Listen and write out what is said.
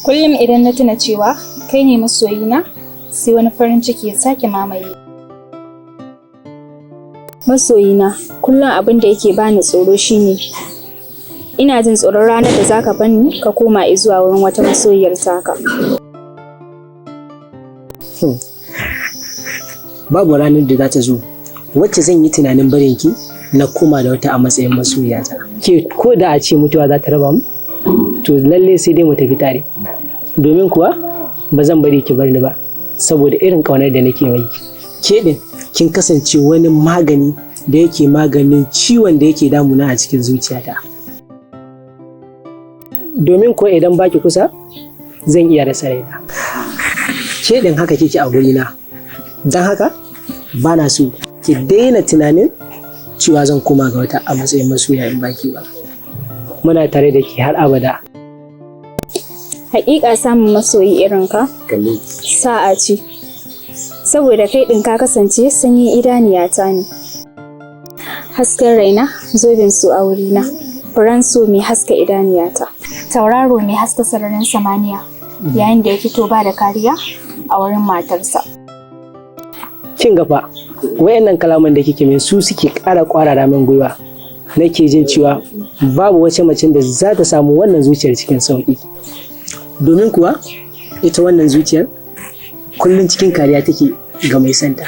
Kullum idan na tuna cewa kai ne masoyina, sai wani farin ciki ya sake mamaye. Masoyina, kullum abin da yake bani tsoro shine ina jin tsoron ranar da zaka bar ni ka koma zuwa wurin wata masoyiyar taka. Babu ranar da za ta zo wacce zan yi tunanin barinki na koma da wata a matsayin masoyiyata. Ke ko da a ce mutuwa za ta raba mu, to lalle sai dai mu tafi tare. Domin kuwa ba zan bari ki bar ni ba, saboda irin ƙaunar da nake mai. Ke ɗin kin kasance wani magani da yake maganin ciwon da yake damuna a cikin zuciyata. Domin ko idan baki kusa, zan iya rasa raina. Ke ɗin haka kike a gurina. Don haka ba na so ki daina tunanin cewa zan koma ga wata a matsayin masoya in baki ba. Muna tare da ke har abada. Haƙiƙa samun masoyi irin ka sa'a ce. Saboda kai ɗin ka kasance sanyin idaniyata ne. Hasken raina, zoben so a wurina. Furen so mai haska idaniyata. Tauraro mai haska sararin samaniya yayin da ya fito ba da kariya a wurin matarsa. Kin ga fa wayannan kalaman da kike min su suke ƙara ƙwarara min gwiwa. Nake jin cewa babu wace macen da za ta samu wannan zuciyar cikin sauƙi. Domin kuwa ita wannan zuciyar kullum cikin kariya take ga mai santa.